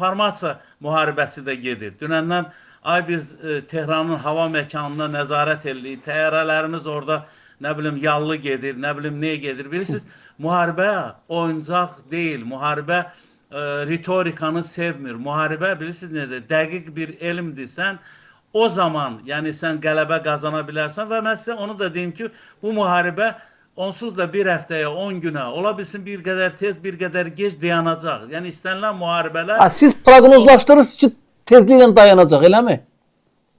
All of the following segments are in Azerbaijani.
informasiya müharibəsi də gedir. Dünəndən ay biz Tehranın hava məkanına nəzarət edirik. Təyyarələrimiz orada nə bilim yallı gedir, nə bilim nə gedir. Bilirsiniz, müharibə oyuncaq deyil. Müharibə ritorikanı sevmir. Müharibə bilirsiniz nədir? Dəqiq bir elmdir. Sən o zaman, yəni sən qələbə qazana bilərsən və mən sizə onu da deyim ki, bu müharibə onsuz da bir həftəyə, 10 günə, ola bilsin bir qədər tez, bir qədər gec dayanacaq. Yəni istənilən müharibələr Ha, siz proqnozlaşdırırsınız ki, tezliklə dayanacaq, eləmi?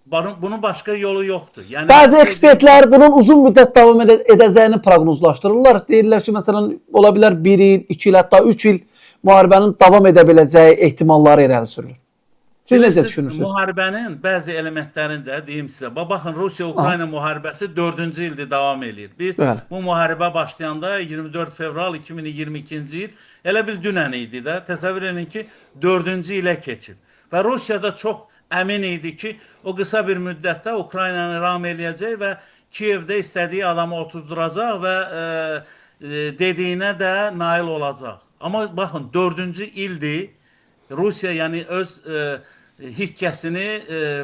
Bunun başqa yolu yoxdur. Yəni Bəzi ekspertlər bunun uzun müddət davam edəcəyini proqnozlaşdırırlar. Deyirlər ki, məsələn, ola bilər 1 il, 2 il, hətta 3 il müharibənin davam edə biləcəyi ehtimalları irəli sürülür. Siz necə Bilirsiniz, düşünürsünüz? Müharibənin bəzi elementlərini də deyim sizə. Baxın, Rusiya-Ukrayna müharibəsi 4-cü ildir davam eləyir. Biz bu müharibə başlayanda 24 fevral 2022-ci il elə bil dünən idi də. Təsəvvür edin ki, 4-cü ilə keçir. Və Rusiya da çox əmin idi ki, o qısa bir müddətdə Ukraynanı ram eləyəcək və Kiyevdə istədiyi adamı otuzduracaq və dediyinə də nail olacaq. Amma baxın, 4-cü ildir Rusiya yəni öz hikkəsini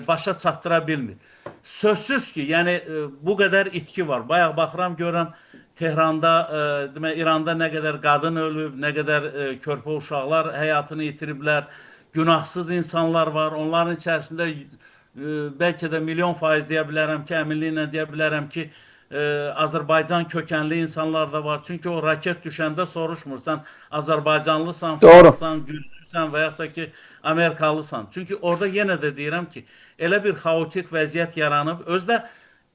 başa çatdıra bilmir. Sözsüz ki, yəni bu qədər itki var. Bayaq baxıram, görürəm Tehranda, demək İranda nə qədər qadın ölüb, nə qədər körpə uşaqlar həyatını itiriblər, günahsız insanlar var. Onların içərisində bəlkə də 1.000.000% deyə bilərəm ki, əminliklə deyə bilərəm ki, Azərbaycan kökənli insanlar da var. Çünki o raket düşəndə soruşmursan Azərbaycanlısan, Fransızsan, Gürcüsən və yaxud da ki Amerikalısan. Çünki orada yenə də deyirəm ki, elə bir xaotik vəziyyət yaranıb, özdə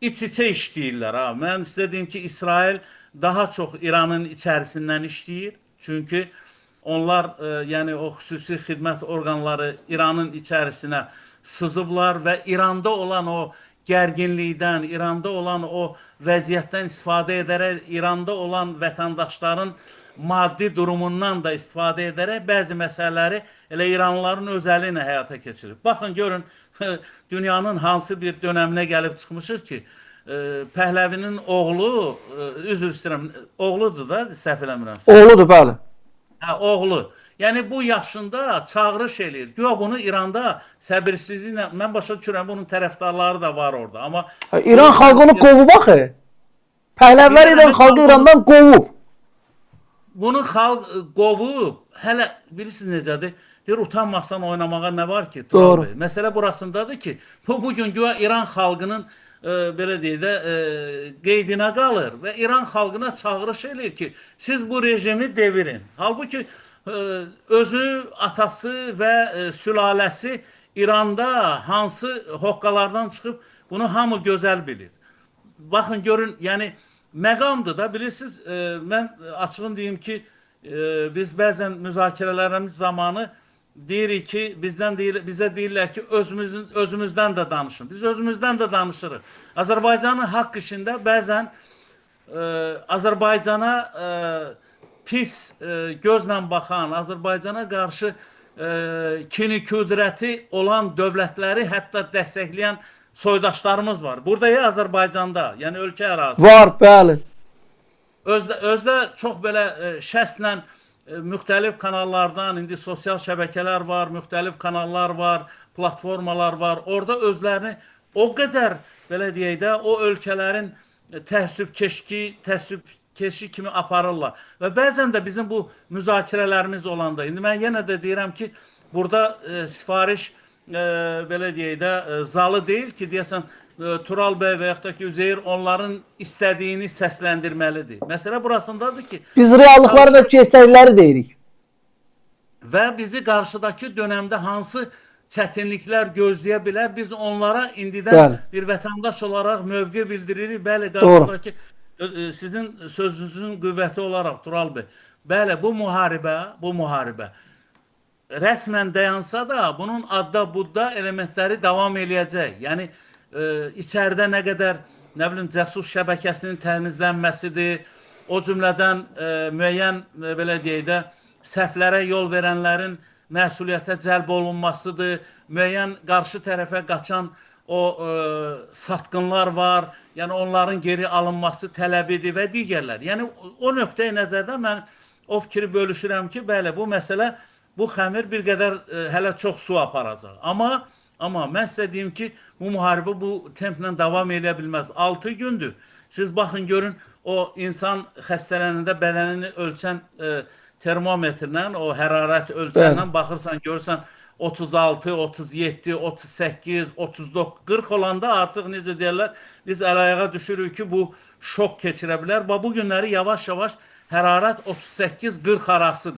iç-içə işləyirlər ha. Mən sizə deyim ki, İsrail daha çox İranın içərisindən işləyir. Çünki onlar yəni o xüsusi xidmət orqanları İranın içərisinə sızıblar və İranda olan o gərginlikdən, İranda olan o vəziyyətdən istifadə edərək, İranda olan vətəndaşların maddi durumundan da istifadə edərək bəzi məsələləri elə İranlıların öz əli ilə həyata keçirir. Baxın, görün, dünyanın hansı bir dönəminə gəlib çıxmışıq ki, Pəhləvinin oğlu, üzr istəyirəm, oğludur da, səhv eləmirəmsə. Oğludur, bəli. Hə, oğlu. Yəni bu yaşında çağırış eləyir. Güya bunu İranda səbirsizliklə, mən başa düşürəm, bunun tərəfdarları da var orada. Amma Ha, İran xalqı onu qovub axı. Pəhləvilər İran xalqı İrandan qovub. Bunu xalq qovub, hələ bilirsiniz necədir? Deyir, utanmasan oynamağa nə var ki? Tural bəy? Məsələ burasındadır ki, bu bugün güya İran xalqının belə deyək də qeydinə qalır və İran xalqına çağırış eləyir ki, siz bu rejimi devirin. Halbuki özü, atası və sülaləsi İranda hansı hoqqalardan çıxıb, bunu hamı gözəl bilir. Baxın, görün, yəni məqamdır da, bilirsiniz, mən açığın deyim ki, biz bəzən müzakirələrimiz zamanı deyirik ki, bizə deyirlər ki, özümüzdən də danışın. Biz özümüzdən də danışırıq. Azərbaycanın haqq işində bəzən Azərbaycana pis gözlə baxan, Azərbaycana qarşı kini küdrəti olan dövlətləri hətta dəstəkləyən soydaşlarımız var. Burada ya Azərbaycanda, yəni ölkə ərazisində. Var, bəli. Özdə çox belə şəxslə müxtəlif kanallardan, indi sosial şəbəkələr var, müxtəlif kanallar var, platformalar var. Orada özlərini o qədər belə deyək də, o ölkələrin təəssübkeşi kimi aparırlar. Və bəzən də bizim bu müzakirələrimiz olanda, indi mən yenə də deyirəm ki, burada sifariş belə deyək də, zalı deyil ki, deyəsən Tural bəy və yaxud da ki, Üzeyir onların istədiyini səsləndirməlidir. Məsələ burasındadır ki, biz reallıqları və gerçəkləri deyirik. Və bizi qarşıdakı dönəmdə hansı çətinliklər gözləyə bilər, biz onlara indidən bir vətəndaş olaraq mövqe bildiririk. Bəli, qarşıdakı sizin sözünüzün qüvvəti olaraq Tural bəy. Bəli, bu müharibə rəsmən dayansa da bunun adda budda elementləri davam eləyəcək. Yəni içəridə nə qədər, nə bilim, cəsus şəbəkəsinin təmizlənməsidir, o cümlədən müəyyən belə deyək də, səhvlərə yol verənlərin məsuliyyətə cəlb olunmasıdır, müəyyən qarşı tərəfə qaçan o satqınlar var, yəni onların geri alınması tələbidir və digərlər. Yəni o nöqteyi nəzərdən mən o fikri bölüşürəm ki, bəli, bu məsələ Bu xəmir bir qədər hələ çox su aparacaq. Amma mən sizə deyim ki, bu müharibə bu templə davam eləyə bilməz. 6 gündür. Siz baxın görün o insan xəstələnəndə bədənini ölçən termometrlə, o hərarət ölçənlə baxırsan, görürsən 36, 37, 38, 39, 40 olanda artıq necə deyirlər, biz əl-ayağa düşürük ki, bu şok keçirə bilər. Bax bu günləri yavaş-yavaş hərarət 38-40 arasıdır.